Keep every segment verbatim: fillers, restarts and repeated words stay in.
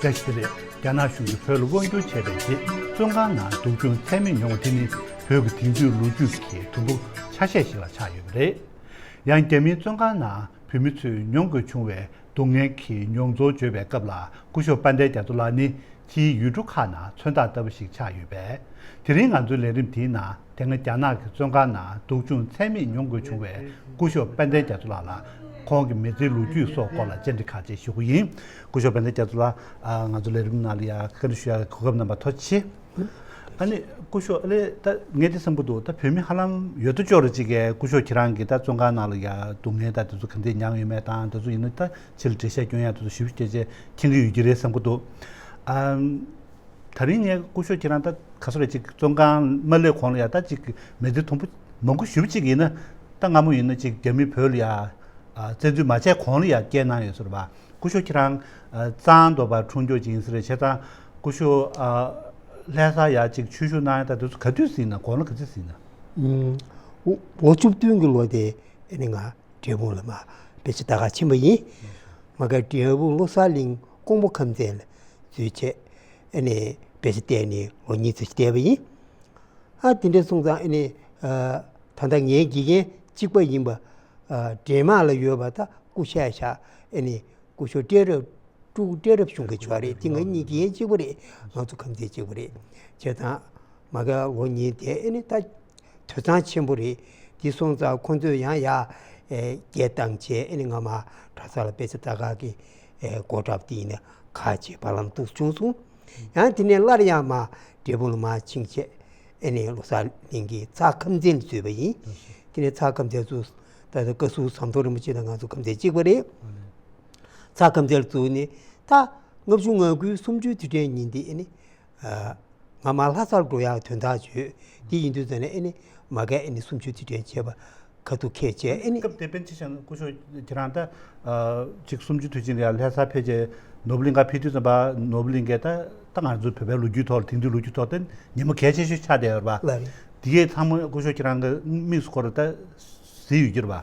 བཀྲ་ཤིས་བདེ་ལེགས། རྒྱ་ནག་གཞུང་གིས་བོད་ལ་དབང་བསྒྱུར་བྱས་པའི་རྗེས། བཙོན་ཁང་ནང་སྡུག་སྦྱོང་ཚད་མེད་མྱོང་བ་དེ་ནི། བོད་ཀྱི་དེང་དུས་ལོ་རྒྱུས་ཀྱི་དུམ་བུ་ཆ་ཤས་ཤིག་ལ་ཆགས་ཡོད་པ་རེད། ཡང་། རྒྱ་མིའི་བཙོན་ཁང་ནང་བོད་མི་ཚོས་མྱོང་དགོས་བྱུང་བའི་སྡུག་བསྔལ་གྱི་མྱོང་ཚོར་བརྗོད་པའི་སྐབས་ལ། སྐུ་ཞབས་དཔལ་ལྡན་རྒྱ་མཚོ་ལགས་ནི། ཕྱིའི་ཡུལ་གྲུ་ཁག་ནང་མཚོན་རྟགས་ལྟ་བུ་ཞིག་ཆགས་ཡོད་པས། དེ་རིང་ང་ཚོའི་ལས་རིམ་འདིའི་ནང་། དེ་སྔ་རྒྱ་ནག་གི་བཙོན་ཁང་ནང་སྡུག་སྦྱོང་ཚད་མེད་མྱོང་དགོས་བྱུང་བའི་སྐུ་ཞབས་དཔལ་ལྡན་རྒྱ་མཚོ་ལགས་ལ། ཁོང་གི་མི་ཚེའི་ལོ་རྒྱུས་སོགས་སྐོར་ལ་བཅར་འདྲི་ཁག་ཅིག་ཞུ་གི་ཡིན། སྐུ་ཞབས་དཔལ་ལྡན་རྒྱ་མཚོ་ལགས། ང་ཚོ་ལས་རིམ་ནང་ལ་ཡ་བཀའ་འདྲི་ཞུ་ཡ་གོ་སྐབས་གནང་བར་ཐུགས་རྗེ་ཆེ། ཨ་ནི་སྐུ་ཞབས། ཨ་ལེ། ད་ངས་འདི་བསམ་གྱི་འདུག་ད་བོད་མི་ཧ་ལམ་ཡོད་དོ་ཅོག་རེ་ཅིག་གིས་སྐུ་ཞབས་ཁྱེད་རང་གིས་ད་བཙོན་ཁང་ནང་ལ་ཡ་སྡུག་བསྔལ་ད་དེ་ཚོ་ག་འདྲས་མྱངས་ཡོད་མེད་དང་། དེ་ཚོ་ཡིན་ན་ད་ཕྱི་ལ་འགྲེལ་བཤད་སྐྱོན་ཡ་དེ་ཚོ་ཞིབ་ཞིབ་བྱས་བྱས་མཁྱེན་གྱི་ཡོད་ཀྱི་རེད་བསམ་གྱི་འདུག་ཨམ། ད་རིང་ངས་སྐུ་ཞབས་ཁྱེད་རང་ད་ག་ཚོད་རེ་ཅིག་བཙོན་ཁང་མ་སླེབས་གོང་ལ་ཡ་ད་ཅིག་མི་ཚེ་དུམ་བུ་མང་པོ་ཞེ་པོ་ཅིག་ཡིན་ན། ད་སྔ་མོ་ཡིན་ན་ཅིག་རྒྱ་མི་བོད་ལ་ཡ་བཙན་འཛུལ་མ་བྱས་གོང་ལ་ཡ་བསྐྱལ་གནང་ཡོད་ས་རེད་པ། སྐུ་ཞབས་ཁྱེད་རང་གཙང་དོག་པ་འཁྲུངས་ཆོག་ཅིག་ཡིན་ས་རེད། བྱས་ཙང་སྐུ་ཞབས་ལྷ་ས་ཡ་ཅིག་ཆོས་ཞུགས་གནང་ཡ་ད་དུས་ཚོད་ག་དུས་ཟིན་ན། གོང་ལ་ག་ཚོད་ཟིན་ན། ལོ་བཅུ་བདུན་གྱི་ལོ་དེ་ཨ་ནི་ང་འབྲས་སྤུངས་ལ་མར་དཔེ་ཆ་ལྟ་གར་ཕྱིན་པ་ཡིན། མ་གི་འབྲས་སྤུངས་བློ་གསར་གླིང་ཀོང་པོ་ཁམས་ཚན་ལ་འཛུལ་བྱས། ཨ་ནི་དཔེ་ཆ་བལྟས་ནས་ལོ་གཉིས་ཙམ་ཞིག་བསྡད་པ་ཡིན། ཨ་དེ་འདྲ་སོང་ཙང་ཨ་ནི་ད་ལྟ་ངའི་དགེ་རྒན་གཅིག་པ་ཡིན་པ། འབྲས་མ་ལ་ཡོད་པ་ད་སྐུ་ཞབས་ཤག་ཨ་ནི་སྐུ་ཞབས་བཀྲས་རབ། སྤྲུལ་སྐུ་བཀྲས་རབ་གཞུང་གི་ཆོག་རེད། དེ་ང་གཉིས་དགེ་རྒན་གཅིག་པ་རེད། ང་ཚོ་ཁམས་ཚན་གཅིག་པ་རེད། བྱས་ཙང་མ་གི་ལོ་གཉིས་དེ་ཨ་ནི་ད། དུད་ཚང་ཆེན་པོ་རེད། དེ་སོང་ཙང་ཁོ་ཚོས་ཡང་ཡར་སྐད་བཏང་བྱས། ཨ་ནི་ང་མར་གྲྭ་ས་ལ་དཔེ་ཆ་ལྟ་ག་གི་སྒོ་འགྲམ་དེ་ཡིན་ན་ཁ་ཕྱེ་བར་ལམ་འདུག་བྱུང་སོང་། ཡང་དེ་ནས་སླར་ཡང་མར་འབྲས་སྤུངས་ལ་མར་ཕྱིན་བྱས། ཨ་ནི་བློ་གསར་གླིང་གི་ཚ་ཁམས་ཚན་ལ་འཛུལ་བ་ཡིན། དེ་ནས་ཚ་ཁམས་ཚན་ཚུར་ད་ལྟ་བཀའ་ཟུར་ཟམ་གདོང་རིན་པོ་ཆེ་དང་ང་ཚོ་ཁམས་ཚན་གཅིག་པ་རེད། ཚ་ཁམས་ཚན་ལ་འཛུལ་ནས་ད་ལྔ་བཅུ་ང་དགུའི་གསུམ་བཅུའི་དུས་དྲན་ཉིན་དེ་ཨ་ནི། ང་མར་ལྷ་སར་འགྲོ་ཡག་དོན་དག་བརྗོད། དེ་ཡིན་དུས་ཙམ་ནས་ཨ་ནི་མ་གིར་ཨ་ནི་གསུམ་བཅུའི་དུས་དྲན་བྱས་པ་ཁ་ཐུག་ཁས་བྱས། ཨ་ནི་སྐབས་དེ་པཎ་ཆེན་ཞང་སྐུ་ཞབས་ཁྱེད་རང་ད་ཅིག་གསུམ་བཅུའི་དུས་ཆེན་ལ་ཡར་ལྷ་སར་ཕེབས་བྱས་ནོར་བུ་གླིང་ཁར་ཕེབས་དུས་ཙམ་པ། ནོར་བུ་གླིང་གས་ད་ད་ང་ཚོ་བོད་པའི་ལོ་རྒྱུས་ཐོག་ལ། དེང་དུས་ལོ་རྒྱུས་ཐོག་ད་ཉིན་མོ་གལ་ཆེ་ཤོས་ཆགས་བསྡད་ཡོད་རེད་པ། དེ་གས་ཚང་མ་སྐུ་ཞབས་ཁྱེད་རང་གི་མིག་ཏུ་ཁོ་རང་ད་གཟིགས་ཡོད་ཀྱི་རེད་པ།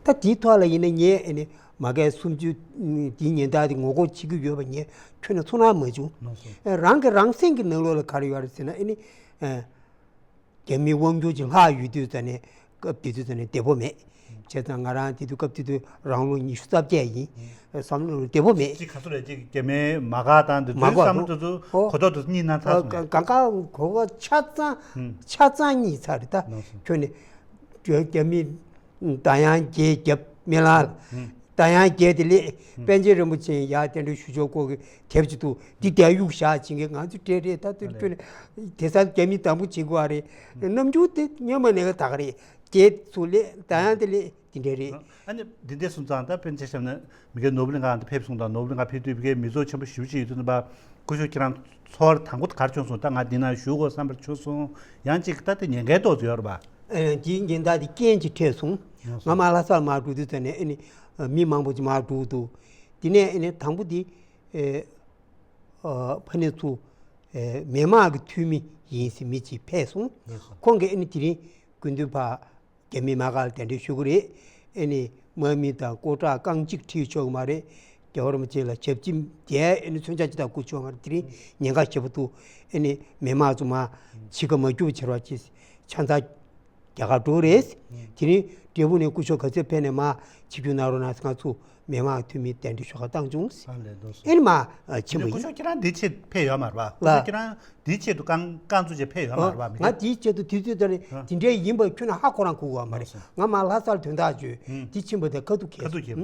ད་དེའི་ཐོག་ལ་ཡིན་ན་ངས་ཨ་ནི། མ་གིར་གསུམ་བཅུ་དེའི་ཉིན་ལྟར་དེ་ངོ་རྒོལ་བྱེད་ཀྱི་ཡོད་པ་ངས་ཁྱོན་ནས་ཚོར་སྣང་མ་བྱུང་། རང་གི་རང་སེམས་ཀྱི་ནང་ལོགས་ལ་ག་རེ་ཡོད་རེད་ཟེར་ན། ཨ་ནི་རྒྱ་མིའི་དབང་སྒྱུར་གྱི་ལྷག་ཡོད་དུས་ཙམ་ནས། སྐབས་དེ་དུས་ཙམ་ནས་བདེ་པོ་མེད། བྱས་ཙང་ང་རང་དེ་དུས་སྐབས་དེ་དུས་རང་ལོ་ཉི་ཤུ་རྩ་བརྒྱད་ཡིན། བསམ་བློ་བདེ་པོ་མེད། ཅིག་ག་ཚོད་རེད། ཅིག་རྒྱ་མིའི་མ་དགའ་དང་དེ་ཚོའི་བསམ་བློ་དེ་ཚོ་གོ་ཐོག་ཏུ་གཉིད་ན་ཚར་སོང་ངས། གང་ག་གོ་ག་ཆ་ཚང་ཆ་ཚང་གཉིད་ཚར་རེད་ད། ཁྱོན་ནས་རྒྱ་མིའི། ད་ཡང་རྒྱའི་རྒྱབ་མི་ལ། ད་ཡང་རྒྱའི་དེ་ལས་པཎ་ཆེན་རིན་པོ་ཆེ་ཡར་གདན་འདྲེན་ཞུ་ཆོག་སྐོར་གྱི་དེབ་ཅིག་འདུག་འདི་དེབ་གཡུག་བཞག་བྱེད་མཁན་ང་ཚོ་གྲས་རེད། ད་དུས་ཁྱོད་ནས་དེང་སང་རྒྱ་མི་དམ་པོ་བྱེད་དགོས་པ་རེད། རྣམ་འགྱུར་དེ་སྔོན་མ་ནས་ད་ག་རེད། རྒྱའི་ཚུར་ལས་ད་ཡང་དེ་ལས་དེ་འདྲས་རེད། ཨ་ནི་འདི་འདྲས་སོང་ཙང་ད་པཎ་ཆེན་ཞབས་ནས་མ་གིར་ནོར་བུ་གླིང་ཁ་ཕེབས་སོང་དང་། ནོར་བུ་གླིང་ཁ་ཕེབས་དུས་མ་གིར་མི་ཚོགས་ཆེན་པོ་ཞེ་པོ་ཅིག་ཡོད་དུས་ཙམ་པ། སྐུ་ཞབས་ཁྱེད་རང་ཚོར་དང་པོ་ག་རེ་བྱུང་སོང་། ད་ང་འདི་ན་བཞུགས་དགོས་བསམ་པ་བྱུང་སོང་། ཡང་ཅིག་ད་དེ་ཉེན་ཁའི་ཏོག་ཙམ་ཡོད་རེད་པ། ཨ། དེའི་ཉེན་བརྡ་དེ་རྐྱེན་གྱིས་འཕྲད་སོང་། ང་མར་ལྷ་སར་མར་འགྲོ་དུས་ཙམ་ནས་ཨ་ནི་མི་མང་པོ་ཅིག་མར་འགྲོ་འདུག་དེ་ནས་ཨ་ནི་དང་པོ་དེ་ཨ་ཕ་ནས་ཚུར་ཨ་མི་དམངས་ཀྱི་འཐུས་མི་ཡིན་ཟེར་མི་ཅིག་ཕེབས་སོང་། ཁོང་གིས་ཨ་ནི་དེ་རིང་དགེ་འདུན་པ་རྒྱ་མི་དམག་སྒར་ལ་གདན་འདྲེན་ཞུ་གི་རེད། ཨ་ནི་དམག་མི་དང་སྐུ་དྲག་རྐང་གཅིག་ཁྲིད་ཆོག་གི་མ་རེད། རྒྱལ་བ་རིན་པོ་ཆེ་ལ་ཞབས་ཕྱི་དེ་ཨ་ནི་མཚོན་ཆ་ཅིག་དང་བསྐུར་ཆོག་གི་མ་རེད། དེ་རིང་ཉེན་ཁ་ཞེ་པོ་འདུག་ཨ་ནི་མི་དམངས་ཚོ་མར་ཕྱི་ཁ་མ་རྒྱུག་པ་བྱེད་རོགས་བྱེད། ཆ་ཚང་རྒྱ་གར་འགྲོ་གི་རེད། དེ་རིང་འབྲས་སྤུངས་ནས་སྐུ་ཞབས་ག་ཚོད་ཕེབས་ནས་མར་ཆིབས་བསྒྱུར་གནང་རོགས་གནང་ཟེར་ང་ཚོ་མི་དམངས་འཐུས་མི་གདན་འདྲེན་ཞུ་གར་བཏང་བྱུང་། ཨ་ལས། ལགས་སོ། ཨེ་ནི་མར་ཕྱིན་པ་ཡིན། སྐུ་ཞབས་ཁྱེད་རང་འདིའི་ཆེད་ཕེབས་ཡོད་མ་རེད་པ། སྐུ་ཞབས་ཁྱེད་རང་འདིའི་ཆེད་དུ་རྐང་རྐང་བཙུགས་བྱས་ཕེབས་ཡོད་མ་རེད་པ། མི་ང་འདིའི་ཆེད་དུ་དུས་ཚོད་དེ་ནི་དེ་འདྲའི་ཡིན་པ་ཁྱོན་ནས་ཧ་ཁོ་རང་གོ་གི་ཡོད་མ་རེད། ང་མར་ལྷ་སར་དོན་དག་བརྗོད་འདི་ཕྱིན་པ་དེ་ཁ་ཐུག་ཁེལ། ཁ་ཐུག་ཁེལ།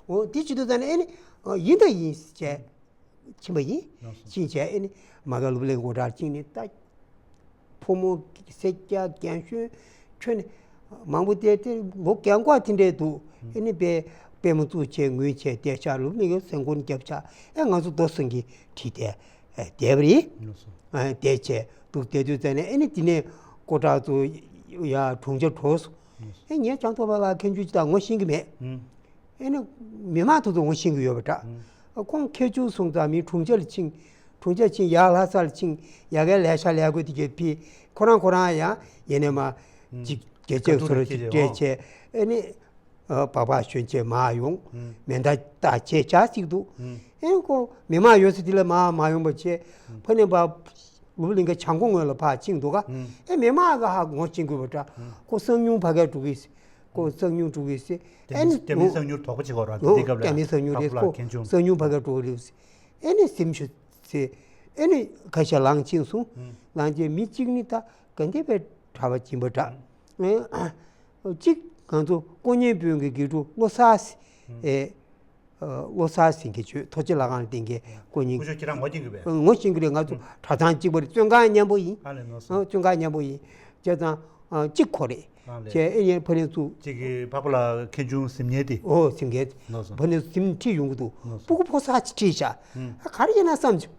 འོ་འདི་བྱེད་དུས་ཙམ་ནས་ཨེ་ནི་ཡིན་ད་ཡིན་བྱས། ཕྱིན་པ་ཡིན། ཕྱིན་བྱས་ཨེ་ནི་མ་ག་ལུབ་ལེ་སྒོ་འགྲམ་ཅིག་ནས་ད། ཕོ་མོ་སེར་སྐྱ་རྒན་གཞོན་ཁྱོན་ནས་མང་པོ་བསྡད་དེ་ལོ་རྒན་གོག་དེ་འདྲས་འདུག་ཨེ་ནི་པད་པད་མོ་བཙུགས་བྱས་ངུས་བྱས་བསྡད་ཤག་ལུབ་ལེ་གི་སེམས་ཁོང་རྒྱབ་ཤག་ཨེ་ང་ཚོ་རྡོ་སེང་གེ་ཁྲིད་དེ་བསྡད་པ་རེད། བསྡད་བྱས་འདུག་བསྡད་དུས་ཙམ་ནས་ཨེ་ནི་དེ་ནས་སྐུ་དྲག་ཚོ་ཡར་དྲུང་ཆེ་གྲོལ་སོང་། ཨེ་ངས་བྱང་ཐོག་པ་ལ་མཁན་ཆུང་ཅིག་དང་ངོ་ཤེས་ཀྱི་མེད། ཨེ་ནི་མི་མང་དེ་ཚོ་ངོ་ཤེས་ཀྱི་ཡོད་པ་འདྲ། ཁོང་ཁྱེད་ཚོ་སོང་ཙང་མི་དྲུང་ཆེ་ལ་ཕྱིན། དྲུང་ཆེ་ཕྱིན་ཡར་ལྷ་ས་ལ་ཕྱིན་ཡ་གའི་ལས་ཤག་ལས་བགོས་དེ་གས་ཕུད། ཁོ་རང་ཁོ་རང་ཡང་ཡེ་ནས་མ་ཅིག་རྒྱལ་གཅེས་བཟོ་འདྲ་ཅིག་སྤྲད་བྱས་ཨེ་ནི་ སྦག་སྦག་ཞོན་བྱས་མར་ཡོང་། མེ་མདའ་བཏགས་བྱས་བཞག་ཅིག་འདུག་ཨེ་ཁོ་མི་མང་ཡོད་ས་དེ་ལ་མར་མ་ཡོང་པ་བྱས། ཕ་ནས་ཕར་ལུབ་ལིང་ག་བྱང་ཁོག་ངོས་ལ་ཕར་ཕྱིན་འདུག་ག་ཨེ་མི་མང་ག་ཧ་ངོ་ཤེས་དགོས་པ་འདྲ། ཁོ་གསང་ཉུལ་ཕ་གིར་འགྲོ་གི་ཟེར། ཁོ་གསང་ཉུལ་འགྲོ་གི་ཟེར། ཨེ་ནི་རྒྱ་མི་གསང་ཉུལ་དོག་པོ་ཅིག་གོ་ར་འོ་འདི་སྐབས་ལ་རྒྱ་མི་གསང་ཉུལ་རེད། ཁོ་གསང་ཉུལ་ཕ་གིར་འགྲོ་གི་རེད་ཟེར། ཨེ་ནི་གཟིམ་ཤོག་ཟེར། ཨེ་ནི་ཁ་ཤས་ལངས་ཕྱིན་སོང་། ལངས་རྗེས་མི་གཅིག་ནི་ད་ག་འདྲ་བའི་གྲྭ་པ་སྦྱིན་པ་འདྲ། གཅིག་ང་ཚོ་དཀོན་གཉེར་དཔོན་གྱི་དགེ་ཕྲུག་བློ་གསར་ཟེར། ཨེ། བློ་གསར་ཟེར་མཁན་ཆོས་ཐུགས་རྗེ་ལྷ་ཁང་ལ་བསྟེན་མཁན་དཀོན་གཉེར། སྐུ་ཞབས་ཁྱེད་རང་ངོ་ཤེས་ཀྱི་རེད། ངོ་ཤེས་ཀྱི་རེད། ང་ཚོ་གྲྭ་ཚང་གཅིག་པ་རེད། བཙོན་ཁང་མཉམ་པོ་ཡིན། ཨ་ལས་ནོར་སོང་། བཙོན་ཁང་མཉམ་པོ་ཡིན། བྱས་ཙང་གཅིག་ཁོ་རེད། ཨ་ལས། བྱས་ཨེ་ཡན་ཕ་ནས་ཚུར། གཅིག་གི་འཕགས་པ་ལགས་མཁན་ཆུང་གཟིམ་མཁན་དེ། ཨོ་གཟིམ་མཁན། ནོར་སོང་། ཕ་ནས་གཟིམ་ཁྲིད་ཡོང་གི་འདུག་ནོར་སོང་། སྤུ་གུ་ཕོ་གསར་ཅིག་ཁྲིད་བཞག་ཨ་ག་རེ་ཡིན་ན་བསམ་བྱུང་།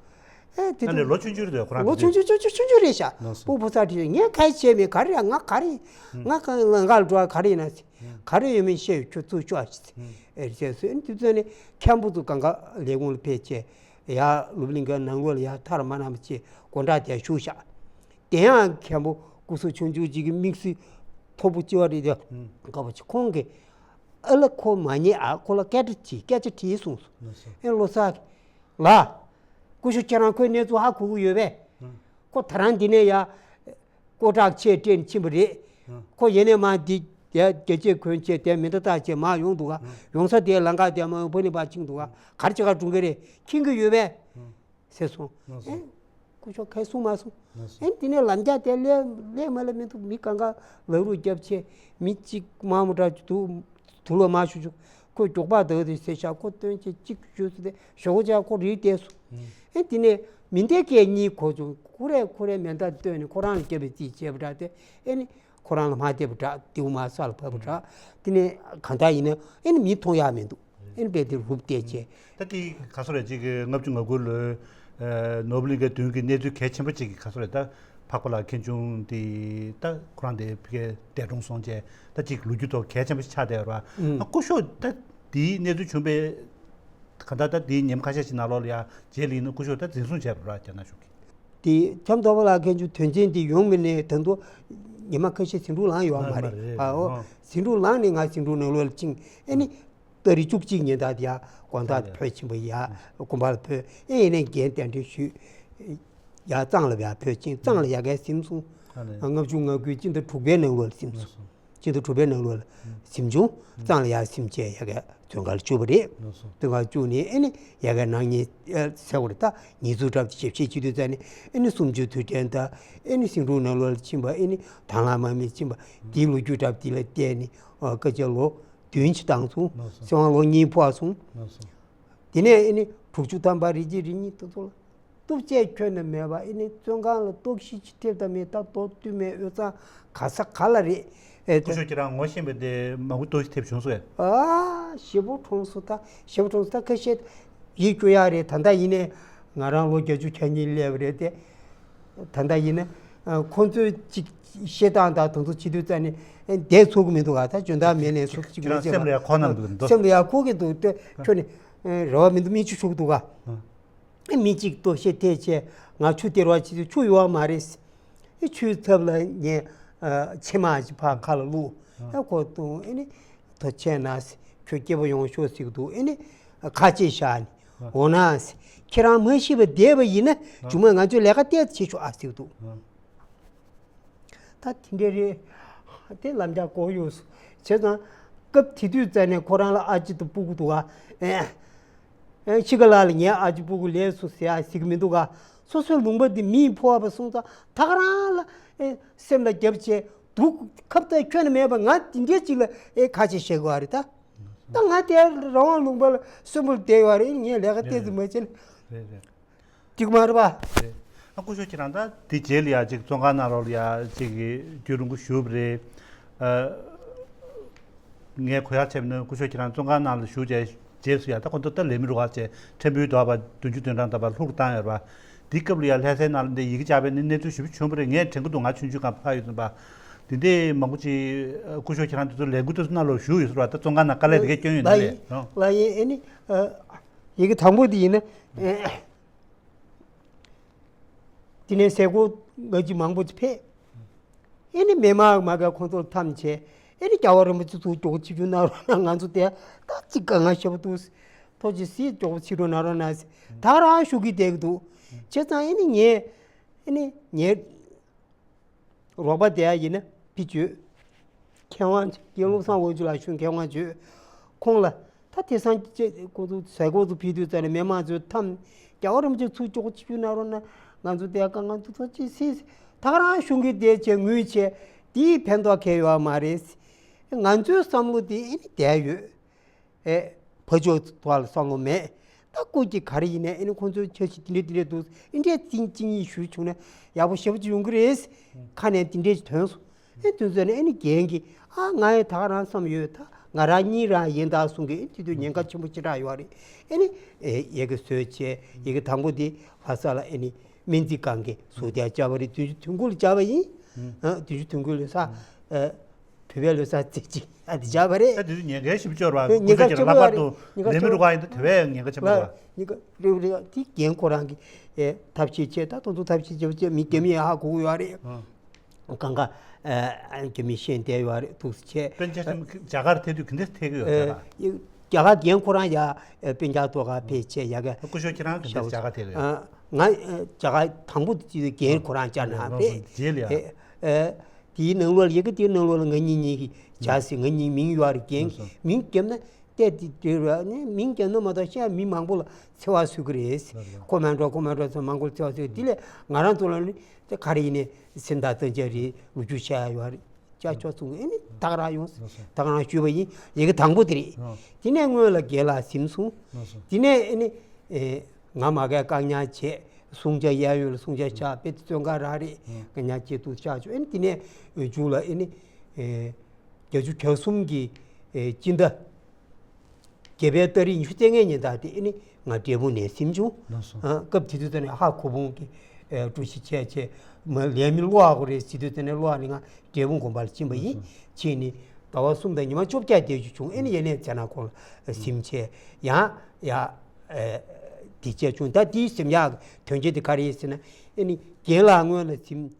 ཨེ་དེ་ཨ་ནི་ལོ་ཆུང་ཆུང་རེད་ཁོ་རང་ལོ་ཆུང་ཆུང་ཆུང་ཆུང་ཆུང་རེད་ཤག་ནོར་སོང་། སྤུ་གུ་ཕོ་གསར་ཁྲིད་བཞག་ངས་ག་རེ་བྱས་མེད། ག་རེ་ཡ་ང་ག་རེ་ང་ག་ལང་ཀ་ལ་འགྲོ་བ་ག་རེ་ཡིན་ན་ཟེར། ག་རེ་ཡོད་མེད་བཤད་ཡོད། ཁྱོད་ཚུར་ཤོག་ཨ་ཟེར། ཨེ་བྱས་སོང་། ཨེ་དེ་ཚོ་ནི་མཁན་པོ་ཚོ་གང་ག་ལས་ཁུངས་ལ་ཕེབས་བྱས་ཡ་ལུབ་ལིང་གའི་ནང་ལོགས་ལ་ཡ་ཐར་མ་ནམ་བྱས་སྒོ་འགྲམ་དེ་བཞུགས་ཤག་དེ་ཡང་མཁན་པོ་སྐུ་གཟུགས་ཆུང་ཆུང་ཅིག་གི་མིག་ཟུར་མཐོ་པོ་ཅིག་བ་རེད་དེ། དགའ་པོ་ཅིག་ཁོང་གིས་ཨ་ལ་ཁོ་མ་ཉེས་ཨ་ཁོ་ལ་སྐད་ཆ་དྲིས། སྐད་ཆ་དྲིས་གསུངས་སོང་། ཨེ་བློ་གསར་ལགས། སྐུ་ཞབས་ཁྱེད་རང་ཁོའི་གནས་ཚུལ་ཧ་གོ་གི་ཡོད་པས། ཁོ་ད་རང་འདི་ནས་ཡ། སྐོར་ར་ཆེད་སྤྲད་ནས་ཕྱིན་པ་རེད། ཁོ་ཡེ་ནས་མ་འདི་ཡ་རྒྱལ་གཅེས་མགོན་གཅེས་དེ་མི་འདི་ལྟ་བྱས་མར་ཡོང་འདུག་ག་ཡོང་ས་དེ་ལམ་ཁ་དེ་མ་ཡོང་ཕ་ནས་ཕར་ཕྱིན་འདུག་ག་ག་རེ་བྱེད་ག་འགྲོ་གི་རེད། མཁྱེན་གི་ཡོད་པས། ཟེར་སོང་། ཨེ། སྐུ་ཞབས་ཁ་གསུང་མ་སོང་། ཨེ་དེ་ནས་ལམ་རྒྱག་དེ་ལས་ལས་མ་ལས་མི་འདུག་མི་གང་ག་ལག་རུ་རྒྱབ་ཆེ་མི་གཅིག་མ་མོ་འདྲ་འདུག་དུག་ལོག་མ་ཞུ་ཞུ། ཁོས་མགྱོགས་པ་འདུག་དེ་ཟེར་ཤག་ཁོ་སྟོན་ཆེ་གཅིག་ཞུ་ཟེར་ཏེ་ཞོགས་ཇ་ཁོ་རིལ་བསྡད་སོང་། ཨེ་དེ་ནས་མི་འདས་སྐད་གཉིས་གོ་བྱུང་། ཁོ་རས་ཁོ་རས་མེ་མདའ་བཏོན་ནས་ཁོ་རང་ལ་བརྒྱབ་པའི་རྩིས་བྱས་པ་འདྲ་སྟེ། ཨེ་ནི་ཁོ་རང་ལ་མར་བལྟས་པ་འདྲ། མདེའུ་མར་ས་ལ་བབས་པ་འདྲ། དེ་ནས་གང་ལྟར་ཡིན་ན་ཨེ་ནི་མི་མཐོང་ཡག་མི་འདུག་ཨེ་ནི་དཔེ་དེ་རུབ་བསྡད་བྱས། ད་དེ་ག་སོ་རེད། ཅིག་ལྔ་བཅུ་ང་དགུ་ལོའི་ནོར་བུ་གླིང་གའི་མདུན་གྱི་གནས་ཚུལ་གལ་ཆེན་པོ་ཅིག་གི་ག་སོ་རེད། ད་འཕགས་པ་ལགས་མཁན་ཆུང་དེ་ད་ཁོ་རང་དེ་ཕ་གིར་འདས་གྲོངས་སོང་བྱས། ད་ཅིག་ལོ་རྒྱུས་ཐོག་གལ་ཆེན་པོ་ཞིག་ཆགས་བསྡད་ཡོད་རེད་བ། ཨ་སྐུ་ཞབས་ད་དེའི་གནས་ཚུལ་བྱུང་བའི་གང་ལྟར་ད་དེའི་ཉིན་མོ་ཁ་ཤས་ཤིག་ནང་ལོགས་ལ་ཡ་རྗེས་ལ་ཡིན་ན་སྐུ་ཞབས་ད་འཛིན་བཟུང་བྱས་པ་རེད་བ། རྒྱ་ནག་གཞུང་གིས། དེ་ལྕམ་ཐོག་པ་ལགས་མཁན་ཆུང་དོན་ཆེན་དེ་ཡོང་མི་ནས་ད་དུང་ཉི་མ་ཁ་ཤས་ཟིང་འཁྲུག་ལངས་ཡོད་མ་རེད། ཨོ། ཨོ། ཟིང་འཁྲུག་ལངས་ནས་ང་ཟིང་འཁྲུག་ནང་ལོགས་ལ་ཕྱིན། ཨེ་ནི་ཏ་རིག་བཅུ་གཅིག་ཉིན་ད་དེ་ཡ་དགོང་དག་ཕེབས་ཕྱིན་པ་ཡ་དགོན་པ་ལ་ཕེབས། ཨེ་ཡིན་ནས་རྒན་གདན་འདྲེན་ཞུས། ཡ་གཙང་ལ་ཡ་ཕེབས་ཕྱིན། གཙང་ལ་ཡ་གའི་གཟིམ་སོང་། ལྔ་བཅུ་ང་དགུའི་སྤྱི་ཟླ་དྲུག་པའི་ནང་ལོགས་ལ་གཟིམ་སོང་། སྤྱི་ཟླ་དྲུག་པའི་ནང་ལོགས་ལ་གཟིམ་བྱུང་། གཙང་ལ་ཡ་གཟིམ་བྱས་ཡ་གའི་བཙོན་ཁང་ལ་བཅུག་པ་རེད། བཙོན་ཁང་བཅུག་ནས་ཨེ་ནི་ཡ་གའི་ནག་ཉེས་ཟེར་བ་རེད། ད་ཉེས་འཛུགས་འདྲ་པོ་ཞིབ་བཤེར་བྱེད་དུས་ཙ་ནས་ཨེ་ནི་སུམ་ཅུ་དུས་དྲན་དང་ཨེ་ནི་ཟིང་འཁྲུག་ནང་ལོགས་ལ་ཕྱིན་པ། ཨེ་ནི་དང་བླངས་དམག་མི་ཕྱིན་པ་དེའི་ལོ་རྒྱུས་འདྲ་པོ་དེ་ལ་བལྟས་ནས་སྐད་ཆ་ལོ་བདུན་ཅིག་བཏང་སོང་། ལགས་སོ། སྲིད་དབང་ལོ་གཉིས་འཕོ་བ་སོང་། ལགས་སོ། དེ་ནས་ཨེ་ནི་དྲུག་ཅུ་ཐམ་པ་རེ་གཅིག་རེ་གཉིས་དེ་ཚོ་ལ་གཏུབ་བྱས་ཁྱོན་ནས་མེད་པ། ཨེ་ནི་བཙོན་ཁང་ལ་ལྟོགས་ཤི་ཅིག་ཐེབས་དང་མེད། ད་མདོ་སྟོད་སྨད་དབུས་གཙང་ག་ས་ག་ལ་རེད། ཨེ་སྐུ་ཞབས་ཁྱེད་རང་ངོ་ཤེས་པ་དེ་མང་པོ་ལྟོགས་ཤི་ཐེབས་བྱུང་སོང་ངས། ཨ་ཞེ་པོ་གྲོངས་སོང་། ད་ཞེ་པོ་གྲོངས་སོང་། ད་ཁ་ཤས་ཡིད་སྐྱོ་ཡག་རེད། ད་ལྟ་ཡིན་ནའི་ང་རང་ལོ་བརྒྱད་ཅུ་གྱ་གཉིས་སླེབས་པ་རེད་དེ། ད་ལྟ་ཡིན་ན་ཁོང་ཚོའི་ཅིག་བཤད་སྟངས་དང་དེ་ཚོ་བྱེད་དུས་ཙ་ནས་བསྡད་ཚུགས་ཀྱི་མི་འདུག་ག་ད་འཇོན་ཐང་མེད་ནས་ཚུགས་ཅིག་མེད་ཅེས་པ། སེམས་ལ་ཡ་འཁོར་གནང་འདུག་འདུག་སེམས་ལ་ཡ་འཁོར་གྱི་འདུག་སྟེ། ཁྱོད་ནི་རེ་བ་མི་འདུག་མི་ཆུ་ཆུག་འདུག་ག་མི་གཅིག་ལྟོགས་ཤི་ཐེབས་བྱས་ང་ཆུ་སྟེར་བ་བྱེད་དུས་ཆུ་ཡོད་མ་རེད། ཆུའི་ཚབ་ལ་ངས་ཕྱེ་མར་ཞིག་ཕར་ཁ་ལ་བླུགས། ཨ་ཁོ་ཏུང་ཨེ་ནི་ཐུགས་རྗེ་གནང་། ཁྱོད་སྐྱིད་པོ་ཡོང་ཤོག་ཟེར་གྱི་འདུག་ཨེ་ནི་ཁ་ཆེ་བཞག་ནས་འོ་ན་ཁྱེད་རང་མ་ཤི་བར་བསྡད་པ་ཡིན་ན་མཇུག་མ་ང་ཚོས་ལས་ཀ་ཏོག་ཙམ་བྱེད་ཆོག་ཨ་ཟེར་གྱི་འདུག་ད་དེ་འདྲ་རེད། དེ་ལམ་རྒྱག་གོ་ཡོད། བྱས་ཙང་སྐབས་དེ་དུས་ཙ་ནས་ཁོ་རང་ལ་ཨ་ཅེ་དང་སྤུ་གུ་འདུག་ག་ཨེ་ཨེ་ཤི་ཀ་ལགས་ལ་ངའི་ཨ་ཅེ་སྤུ་གུ་ལས་སུ་ཟེར་ཡ་ཟེར་གྱི་མི་འདུག་ག་སོ་སོའི་ལུང་པ་འདི་མིས་ཕོ་བ་སོང་ཙང་ད་ག་རང་ལ་ཨེ་སེམས་ལ་རྒྱབ་བྱས་སྡུག་ཁབ་ཏ་ཁྱོན་ནས་མེད་པ་ང་འདི་འདྲའི་ཅིག་ལ་ཨེ་ཁ་ཆེ་བཤད་དགོས་པ་རེད་ད། ད་ང་དེ་རང་དབང་ལུང་པ་ལ་གསོན་པོར་བསྡད་ཡོད་རེད། ངས་ལས་ཀ་ཏོག་ཙམ་མ་བྱས་ན། རེད་རེད། ཐིག་མ་རེད་པ། རེད། ཨ་སྐུ་ཞབས་ཁྱེད་རང་ད་འདི་རྗེས་ལ་ཡ་ཅིག་བཙོན་ཁང་ནང་ལོགས་ལ་ཡ་ཅིག་གི་རྒྱུན་རིང་པོ་བཞུགས་པ་རེད། ཨ་ངས་གོ་ཡག་བྱས་ན་སྐུ་ཞབས་ཁྱེད་རང་བཙོན་ཁང་ནང་ལ་བཞུགས་བྱས་རྗེས་སུ་ཡ་ད་ཁོ་ཚོ་ད་ལས་མི་རུ་བ་བྱས་ཕྲན་བུའི་དོགས་པ་བདུན་ཅུ་དོན་གྲངས་ལྟ་བ་ལྷུག་བཏང་ཡོད་རེད་པ། འདི་སྐབས་ལ་ཡ་ལྷ་སའི་ནང་ལ་འདི་ཡི་གེ་བཅག་པའི་ནི་གནས་ཚུལ་ཞིབ་ཕྲ་བྱུང་བ་རེད། ངས་དྲན་གི་འདུག་ང་ཆུང་ཆུང་སྒང་ཕར་ཡོད་ཙམ་པ། འདི་འདྲའི་མང་པོ་ཅིག་སྐུ་ཞབས་ཁྱེད་རང་འདི་ཚོ་ལས་འགུལ་དེ་ཚོ་ནང་ལོགས་བཞུགས་ཡོད་ཟེར་བ་ད་བཙོན་ཁང་ནང་དཀའ་ལས་དེ་གས་སྐྱོན་ཡོད་ན་ལས་ལ་ཡིན་ལ་ཡིན། ཨེ་ནི་ཡི་གེ་དང་པོ་འདི་ཡིན་ན། དེ་ནས་ཟས་གོ་ང་ཅི་མང་པོ་ཅིག་ཕེབས། ཨེ་ནི་མི་མང་མ་ག་ཁོང་ཚོ་འཐམས་བྱས། ཨེ་ནི་རྒྱལ་བ་རིན་པོ་ཆེ་ཚུར་མགྱོགས་པོ་ཆིབས་བསྒྱུར་གནང་རོགས་གནང་། ང་ཚོ་དེ་ད་ཅིག་དཀའ་ངལ་ཞེ་པོ་འདུག། ཐུགས་རྗེ་ཆེ། མགྱོགས་པོ་ཆིབས་བསྒྱུར་གནང་རོགས་གནང་ཟེར་ད་ག་རང་ཞུ་གི་བསྡད་ཀྱི་འདུག། བྱས་ཙང་ཨེ་ནི་ངས་ཨེ་ནི་ངའི་རོགས་པ་དེ་ཡིན་ན་ཕི་བརྗོད། མཁས་དབང་དགེ་སློང་བསམ་དབང་ཕྱུག་ལགས་ཞུ་མཁས་དབང་བརྗོད། ཁོང་ལ་ད་དེང་སང་ཅེ་ཁོང་ཚོ་ཟས་གོ་ཚོ་ཕུལ་དུས་ཙམ་ནས་མི་མང་ཚོས་འཐམ། རྒྱལ་བ་རིན་པོ་ཆེ་ཚུར་མགྱོགས་པོ་ཆིབས་བསྒྱུར་གནང་རོགས་གནང་། ང་ཚོ་དེ་དཀའ་ངལ་འདུག། ཐུགས་རྗེ་ཆེ་ཟེར་ད་ག་རང་གཞུང་གི་དེ་བྱས་ངུས་བྱས་དེའི་ཕན་ཐོགས་གང་ཡོད་མ་རེད། ང་ཚོའི་བསམ་བློ་དེ་ཨེ་ནི་བསྡད་ཡོད། ཨེ། ཕར་ཕྱོགས་ཐོག་ལ་བསམ་བློ་མེད། ད་སྐུ་གཅིག་ག་རེ་ཡིན་ནའི་ཨེ་ནི་ཁོང་ཚོའི་འཆར་གཞི་དེ་འདྲས་དེ་འདྲས་འདུག། ཨེ་འདྲས་བརྩི་བརྩི་ཉེས་ཞུ་བྱུང་ན་ཡག་པོ་ཞེ་པོ་ཅིག་ཡོང་གི་རེད། ཁ་ནས་དེ་འདྲས་ཐོན་སོང་། ཨེ་དུས་ཚོད་ནས་ཨེ་ནི་རྒན་གྱིས་ཨ་ང་ཡི་ད་ག་རང་བསམ་ཡོད། ད་ང་རང་གཉིས་རང་ཡིན་ད་གསུང་གི། ཨེ་དེ་དུས་ཉེན་ཁ་ཆེན་པོ་ཞེ་དྲག་ཡོད་རེད། ཨེ་ནི་ཨེ་ཡ་གི་བཟོས་བྱས་ཡ་གི་དང་པོ་དེ་ལྷ་ས་ལ་ཨེ་ནི་སྨན་རྩིས་ཁང་གི་ཟུར་དེ་བཅར་བ་རེད། བདུན་ཅུ་དོན་དགུ་ལ་བཅར་བ་ཡིན། ཨ་བདུན་ཅུ་དོན་དགུ་ལོའི་ས་ཨ་བོད་པའི་ལོ་གསར་ཚེས་གཅིག་ཨ་དེ་བཅར་བ་རེད། ད་དེ་དུས་ཉེན་ཁ་ཞེ་པོ་ཅིག་ཡོད་རེད་པ། ཉེན་ཁ་སྐུ་ཚེ་ཆེ་ལྷག་པར་དུ་ཉེན་ཁ་ལས་མི་རུ་ཁག་ཡིན་ད་དེ་བས་ཉེན་ཁ་ཆེན་པོ་རེད་པ། ཉེན་ཁ་རེད་རེད། དེ་རྒན་ཁོ་རང་གིས་ཨེ་ཐབས་ཤེས་བྱས། ད་དེ་ཚོ་ཐབས་ཤེས་བྱས་བྱས་མི་རྒྱ་མི་ཡང་ཧ་གོ་གི་ཡོད་རེད། ཨ་གང་ག་ཨ་རྒྱ་མི་ཤེས་བསྡད་ཡོད་རེད་འདུག་ཟེར་བྱས། དཔེ་ཆ་ཆེན་པོ་རྒྱ་གར་ཐད་དུས་ག་འདྲས་ཐད་ཀྱི་ཡོད་ཨེ་རེད་པ། རྒྱ་གར་རྒན་ཁོ་རང་ཡ་ཨེ་སྤུན་ཀྱག་ཐོག་ཁར་ཕེབས་བྱས་ཡ་ག་སྐུ་ཞབས་ཁྱེད་རང་ག་འདྲས་རྒྱ་གར་ཐད་ཀྱི་ཡོད། ཨ་ང་ཨེ་རྒྱ་གར་དང་པོ་དེ་རྒན་ཁོ་རང་བཅར་ན་ཕེབས། རྗེས་ལ་ཡ། ཨེ་ཨེ་དེའི་ནང་ལོགས་ལ་ཡ་གི་དེའི་ནང་ལོགས་ལ་ང་གཉིས་གཉིས་ཀྱིས་བཅར་ཟིན། ང་གཉིས་མིང་ཡོད་རེད། རྒན་ལགས་སོ། མིང་བརྒྱབ་ན་བལྟས་དེ་དེ་ར་ནི་མིང་བརྒྱབ་ན་མ་གཏོགས་ཤ་མི་མང་པོ་ལ་འཚེ་བ་བཟོ་གི་རེད། ལགས་སོ། ཁོ་མ་འགྲོ་ཁོ་མ་འགྲོ་ཟེར་མང་པོ་ལ་འཚེ་བ་བཟོས། དེ་ལས་ང་རང་ཚོ་ལ་ནི་དེ་ག་རེ་ཡིན་ནའི་སེམས་ཐག་བཙན་བྱས་རེད། ལོ་རྒྱུས་བཤད་ཡ་ཡོད་རེད། ཅག་ཆོག་གསུང་ཨེ་ནི་ད་ག་རང་ཡོང་། ལགས་སོ། ད་ག་རང་ཞུས་པ་ཡིན། ཡ་གི་དང་པོ་དེ་རེད། ཨ། དེ་ནས་སྔོན་ལ་རྒན་ལགས་གཟིམས་སོང་། ལགས་སོ། དེ་ནས་ཨེ་ནི་ཨེ་ང་མ་གིར་བཀག་ཉར་བྱས། སྲུང་བྱ་གཡས་གཡོན་ལ་སྲུང་བྱ་བཞག། དཔེ་བཙོན་ཁང་རང་རེད། ཨ། བཀག་ཉར་བྱས་འདུག་བཞག་བྱུང་། ཨེ་ནི་དེ་ནས་མཇུག་ལ་ཨེ་ནི་ཨེ་བརྒྱད་ཅུ་གྱ་གསུམ་གྱི་ཨེ་སྤྱི་ཟླ་བརྒྱད་པའི་ཏ་རིག་ཉི་ཤུ་རྩ་ལྔའི་ཉིན་དང་དེ་ཨེ་ནི་ང་འབྲས་སྤུངས་ནས་གཟིམས་བྱུང་། ལགས་སོ། ཨ། སྐབས་དེ་དུས་ཙམ་ནས་ཧ་གོ་བུང་གི་ཨེ་འགྲུལ་བཞུད་བྱས་བྱས་མ་ལས་མི་བསླུ་བ་གོ་རེད་ཟེར་དུས་ཙམ་ནས་བསླུ་བ་ནི་ང་འབྲས་སྤུངས་དགོན་པ་ལ་ཕྱིན་པ་ཡིན། ལགས་སོ། ཕྱིན་ནས་ཟླ་བ་གསུམ་དང་ཉི་མ་བཅོ་བརྒྱད་དེ་བྱུང་། ཨེ་ནི་ཡ་ནས་ཚེ་ན་ཁོང་ལ་གཟིམས་བྱས་ཡང་ཡ་ཨེ་དེ་བྱས་བྱུང་། ད་དེའི་གཟིམ་ཡག་གི་དོན་རྐྱེན་དེ་ག་རེ་ཡིན་ཟེར་ན་ཨེ་ནི་རྒན་ལགས་སྔོན་ལ་གཟིམས།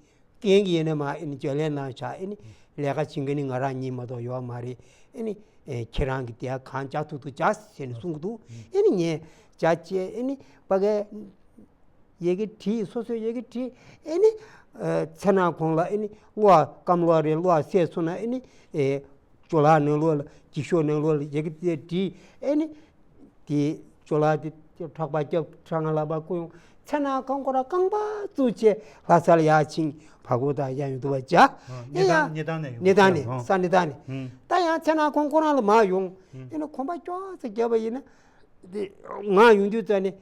རྒན་གྱིས་ཡིན་ན་མ་ཨེ་ནི་བརྗོད་ལན་གནང་བཞག། ཨེ་ནི་ལས་ཀ་བྱེད་མཁན་ནི་ང་རང་གཉིས་མ་གཏོགས་ཡོད་མ་རེད། ཨེ་ནི་ཨེ་ཁྱེད་རང་གིས་དེ་གང་ལྕགས་ཐུག་ཐུག་ལྕགས་ཟེར་ནས་གསུང་གི་འདུག། ཨེ་ནི་ངས་ལྕགས་བྱས་ཨེ་ནི་ཕ་གའི་ཡ་གི་བྲིས། སོ་སོའི་ཡ་གི་བྲིས། ཨེ་ནི་ཨེ་ཚེ་ན་ཁོང་ལ་ཨེ་ནི་གློག་སྐམ་གློག་རེད། གློག་བསད་སོང་ན་ཨེ་ནི་ཨེ་ཅོ་ལགས་ནང་ལོགས་ལ་འགྱིག་ཤོག་ནང་ལོགས་ལ་ཡ་གི་དེ་བྲིས། ཨེ་ནི་དེ་ཅོ་ལགས་དེ་འཕྲོག་པ་བརྒྱབ། ཁྲ་ང་ལག་པ་རྐུ་ཡོང་། ཚེ་ན་ཁོང་ཁོ་རང་རྐང་པ་བཙུགས་བྱས་ལྷ་ས་ལ་ཡར་ཕྱིན། བར་སྐོར་དང་ཡང་ཡོང་འདུག་པ་བྱ། ཨ། ཨེ་གནས་སྟངས་ཡང་གནས་སྟངས་ནས་ཡོང་། གནས་སྟངས་ནས་ཨ། ས་གནས་སྟངས་ནས། ཨུམ། ད་ཡང་ཚེ་ན་ཁོང་ཁོ་རང་ལ་མར་ཡོང་། ཨུམ། ཨེ་ན་གོམ་པ་ཅོག་ཙེ་བརྒྱབ་པ་ཡིན་ན། དེ་ང་ཡོང་དུས་ཙ་ནས་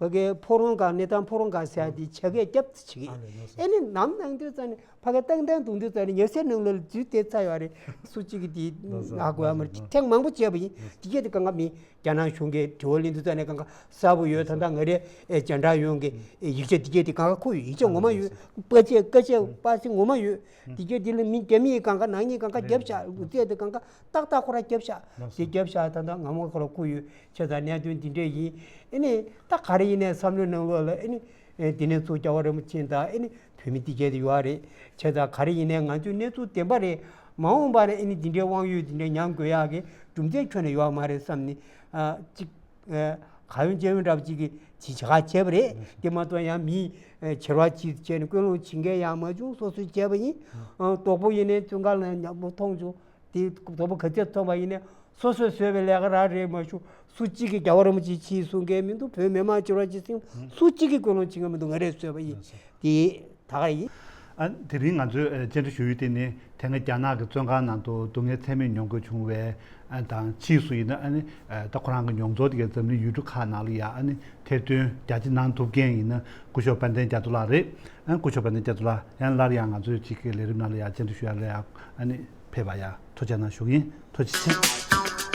ཕ་གའི་ཕོ་བྲང་སྒང་གནས་སྟངས་ཕོ་བྲང་སྒང་ཟེར་ཡ་དེ་བྱ་སྐད་རྒྱབ་ཙེ་བྱེད་ཀྱི། ཨ་ལས་ལགས་སོ། ཨེ་ནི་ནམ་ནང་དུས་ཙ་ནས་ཕ་གའི་སྟངས་སྟངས་གཏོང་དུས་ཙ་ནས་ཉལ་སའི་ནང་ལ་འཛུལ་བསྡད་ཚར་ཡོད་རེད། སུ་གཅིག་གིས་དེ་ལགས་སོ། ཧ་གོ་ཡ་མ་རེད། ལགས་སོ། ཐེངས་མང་པོ་བྱས་པ་ཡིན། དེ་གས་དེ་གང་ག་མི་རྒྱ་ནག་གཞུང་གིས་དྲི་བ་ལེན་དུས་ཙ་ནས་གང་ག་གསལ་པོ་ཡོད། ད་ལྟ་ང་རའི་ཨེ་རྒྱ་འདྲ་ཡོང་གི་ཨེ་ཡིག་ཆ་དེ་གས་དེ་གང་ག་ཁུར་ཡོད། ཡིག་ཆ་ངོ་མ་ཡོད། པ་ཆེ་ཀ་ཆེ་པ་སི་ངོ་མ་ཡོད། དེ་གས་དེ་ལ་མི་རྒྱ་མིའི་གང་ག་ནག་ཉེས་གང་ག་རྒྱབ་བཞག། ལུག་རྫས་དེ་གང་ག་ཏག་ཏག་ཁོ་ར་རྒྱབ་བཞག། དེ་རྒྱབ་བཞག། ད་ལྟ་ང་མོ་ཁོ་ར་ཁུར་ཡོད། བྱས་ཙང་གནད་དོན་འདི་འདྲས་ཡིན། ཨེ་ནི་ད་ག་རེ་ཡིན་ནའི་བསམ་བློའི་ནང་ལོགས་ལ་ཨེ་ནི་ཨེ་འདི་ནས་ཚུར་རྒྱལ་བ་རིན་པོ་ཆེ་དང་ཨེ་ནི་བོད་མི་འདི་གས་དེ་ཡོད་རེད། བྱས་ཙང་ག་རེ་ཡིན་ནའི་ང་ཚོའི་གནས་ཚུལ་བདེན་པ་རེད། མ་འོངས་པ་ནས་ཨེ་ནི་འདི་འདྲའི་དབང་ཡོད་འདི་འདྲའི་མྱངས་དགོས་ཡག་གི་རྒྱུ་མཚན་ཁྱོན་ནས་ཡོད་མ་རེད་བསམ་ནས། ཨ་གཅིག་ཨ་ག་ཡོན་ཅན་ཡོན་འདྲ་པོ་གཅིག་གིས་ཅི་བྱ་ག་བྱས་པ་རེད། དེ་མ་གཏོགས་ཡང་མིའི་ཨ་བྱེད་རོགས་གཅིག་བྱས་ནས་སྐུལ་སློང་བྱེད་མཁན་ཡང་མ་བྱུང་། སོ་སོས་བྱས་པ་ཡིན། ཨ་དོག་པོ་ཡིན་ནའི་བཙོན་ཁང་ལ་ཉམ་པོ་མཐོང་བྱུང་། དེ་དོག་པོ་ག་ཚད་མཐོང་བ་ཡིན་ནའི་སོ་སོས་བཟོས་པའི་ལས་ཀ་རང་རེད་མ་གཞུང་། སུ་གཅིག་གིས་རྒྱལ་བ་རིན་པོ་ཆེ་ཕྱིས་གསུང་མཁན་མི་འདུག། བོད་མི་མང་སྤྱི་རོགས་ཀྱི་སེམས་སུ་གཅིག་གིས་སྐུལ་སློང་བྱེད་མཁན་མི་འདུག། ང་རས་བཟོས་པ་ཡིན། དེ་ད་ག་ཡིན། ཨ་དེ་རིང་ང་ཚོས་ཨ་བཅར་འདྲི་ཞུ་ཡུལ་དེ་ནི་དེ་སྔ་རྒྱ་ནག་གི་བཙོན་ཁང་ནང་དུ་སྡུག་བསྔལ་ཚད་མེད་མྱོང་དགོས་བྱུང་བའི་ཨ་དང་ཕྱིས་སུ་ཡིན་ན་ཨ་ནི་ཨ་ད་ཁོ་རང་གི་མྱོང་ཚོར་དེ་གའི་འཛམ་གླིང་ཡུལ་གྲུ་ཁག་ནང་ལ་ཡ་ཨ་ནི་ཐེར་འདོན་རྒྱ་ཆེ་གནང་ཐུབ་མཁན་ཡིན་ན་སྐུ་ཞབས་དཔལ་ལྡན་རྒྱ་མཚོ་ལགས་རེད། ཨ་སྐུ་ཞབས་དཔལ་ལྡན་རྒྱ་མཚོ་ལགས་ཡང་སླར་ཡང་ང་ཚོའི་གཅིག་གི་ལས་རིམ་ནང་ལ་ཡ་བཅར་འདྲི་ཞུ་ཡ་ལ་ཡ་ཨ་ནི་ཕེབས་པ་ཡ་ཐུགས་རྗེ་གནང་ཞུ་གི་ཡིན། ཐུགས་རྗེ་ཆེ།